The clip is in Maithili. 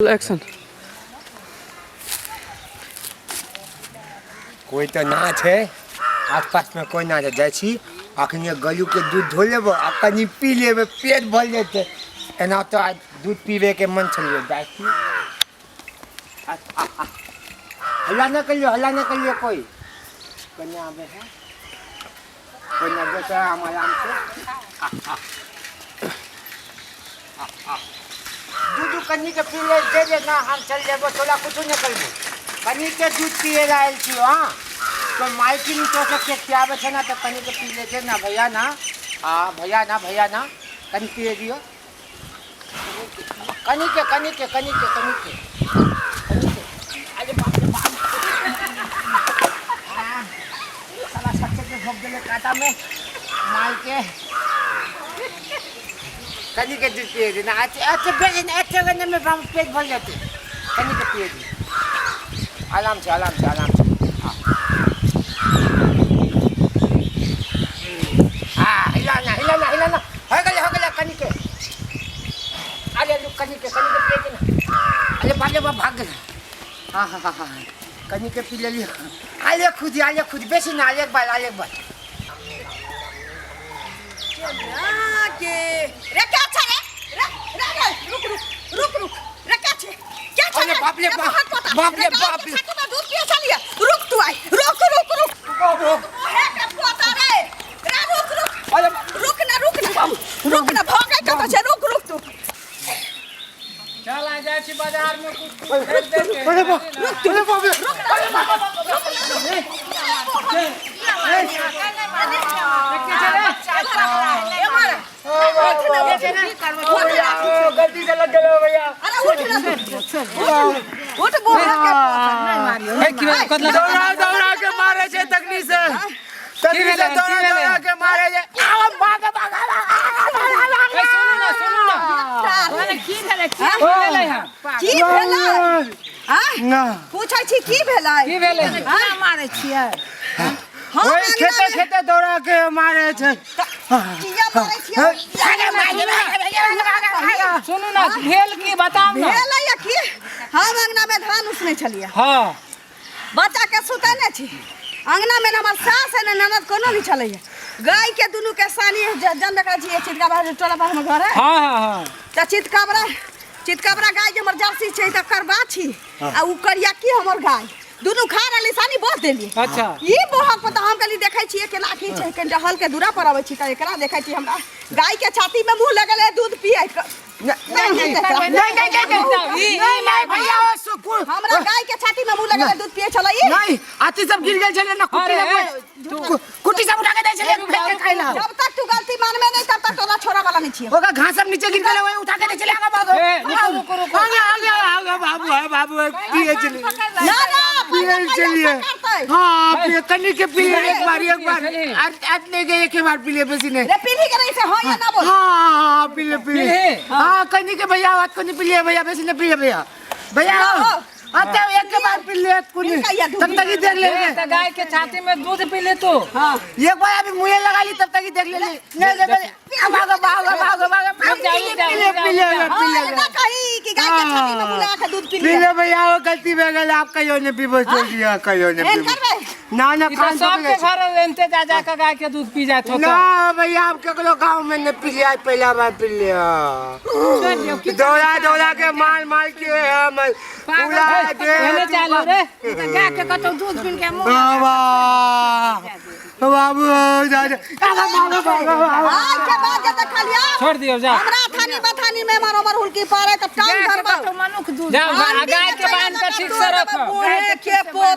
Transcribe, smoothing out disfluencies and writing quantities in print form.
एक्शन। कोई तऽ ना छै आसपासमे, कोइ ना छै। जाइ छी अखने गलूके दूध धो लेबै आ कनि पी लेबै, पेट भरि जेतै। एना तऽ आइ दूध पीबैके मन छलियै। जाइ छी। हल्ला नहि करियौ, हल्ला नहि करियौ। कोइ कनि आबै है, कोइ नहि देखै। हम आरामसँ दूध कनि के पी ले, दे दे ना, हम चल जेबो। तोरा कुछो नहि करबो। कनि के दूध पिए ला आयल छियो। हाँ, तो माइकिन तो सबके खियाबै छै ना, तऽ कनि के पी ले छै ना भैया ना। हाँ भैया ना, भैया ना, कनि पिए दियो। कनि के, कनि के, कनि के, कनि के, कनि के। अरे बाप रे बाप! आ, साला सच्चे के भोग गेलै काटा में माई के। कनि के दूध पिए दे ना। अच्छा अच्छा, बेच अच्छा गने में बाम पेट भर जाते। कनि के पिए दे, आराम से, आराम से, आराम से। हाँ हाँ, हिला ना, हिला ना, हिला ना। हो गेलै, हो गेलै। कनि के, अरे रुक, कनि के, कनि के पिए दे ना। अरे बाप रे बाप, भाग गेलै। हाँ हाँ हाँ हाँ, कनि के पी लेलियै। आले खुद, आले खुद, बेसी ना, आले एक बार, आले एक बार। के रे, क्या छै रे? रे रे रे, रुक रुक रुक रुक। रे, क्या छै, क्या छै? अरे बाप रे बाप, बहुत पोता। बाप रे रे, गाय बाप के रे। छाती में दूध पिए छलिए। रुक तू आई, रुक रुक रुक। बाबू। हे के पोता रे, रे रुक रुक। अरे रुक ना, रुक ना, रुक ना, भगै कतऽ छै? रुक रुक तू। चल, आ जाइ छी बाजार में कुछ कुछ खरीद दे के। अरे बाप, अरे बाप रे। ए मारे। गलती से लग गेलो भैया। अरे उठ ना तू, उठ उठ, बोहा के पोता। दौड़ा दौड़ा के मारे छै तकनी से, तकनी से। भेलै? दौड़ा की भेलै? दौड़ा के मारे छै। आब भाग भाग। ए, सुनू ना, सुनू ना। की भेलै? की भेलै हँ? की भेलै आँय? ना। पूछै छी की भेलै? की भेलै? मारै छियै? हम ओहि अंगना खेते मे- खेते दौड़ा के मारे छै। किया मारै छियै? सुनू ना, भेल की, बताउ ना। भेलै या की, हम अंगना मे धान उसने छलियै। बच्चा के सुतेने छी अंगना मे। हमर सास है ने ननद कोनो नहीं छलैया। गाय के दुनू के सानी जन देखै छियै, चितकाबरा टोला पर हमर घर है। हाँ हाँ हाँ तऽ चितकाबरा, चितकाबरा गाय जे हमर जर्सी छै, तकर बाछी आ उ करिया की हमर गाय दुनू खा रहली, सानी बोस देली। ई बोहक पर तऽ हम कहली देखै छियै केना की छै। कनि टहल के दूरा पर अबै छी तऽ एकरा देखै छी, हमरा गाय के छाती में मुंह लगल है दूध पिए। नहीं नहीं नहीं नहीं नहीं भैया, ओ सुकून। हमरा गाय के छाती में मुंह लगल है, दूध पिए छलै ई। नहीं, अथी सब गिर गेल छलै ना, कुट्टी। अरे, सब कुट्टी सब उठा के दै छलै फेंक के खाइ ला। जब तक तू गलती मानबे नहीं, तब तक तोरा छोड़ा वाला नहीं छियै। ओकर घास सब नीचे गिर गेलै, ओहि उठा के दै छलै। आगा भागो। ए, रुको, रुको, रुको। आगे आगे आगे बाबू है, बाबू है, पिए चलिए। ना ना, पिए पहिले चलिए। करतै। हाँ, पिए, कनी के पी ले एक बार, एक बार। चलिए। आज नहीं गए, एक बार पी ले, बेसी नहीं। रे, पीढ़ी के नहीं से हाँ या ना बोल। हाँ हाँ, पी ले, पी ले। पी ले। हाँ, कनी के भैया, आज कनी पी ले भैया, बेसी नहीं पी ले भैया, भैया। हाँ। अच्छा, एक के बार पी ले कुनी, पिलका या दूध। तब तक ही देख ले। ए, तऽ गाय के छाती में दूध पी ले तू। हाँ। एक बार अभी मुँह लगा ली, तब तक ही देख ले। नहीं नहीं नहीं, भागो भागो भागो भागो। रुक जा, पी ले, रुक जा, पी ले, रुक जा, पी ले, रुक जा। पी ले। हाँ, ना कही कि गाय के छाती में मुंह लगा के दूध पी पी लिया। ले भैया, वो गलती भे गेल। आप कहियो नहीं पीबो, छोड़ दिया, कहियो नहीं एहन पीबो। करबै? ना ना। ई तऽ कान सबके पकड़े। घर एनते जा जा के गाय के दूध पी जात होतो। ना भैया, आप केकरो गांव में नहीं पी लिया, पहला बार पी लिया। दौड़ा दौड़ा के मार मार के हम पूरा एने चालू रे। गाय के कतौ दूध पीन के मुँह बाबा, बाबू, जा जा, भागो भागो भागो। आज के बाद जब तक खालिया छोड़ दियौ, जा। हमरा थानी बथानी में मारो मार हुलकी पारे तब टांग गाय के धरबा। कतौ मनुख दूध जा, गाय के बांध के ठीक से रखो। बूढ़े के पोत।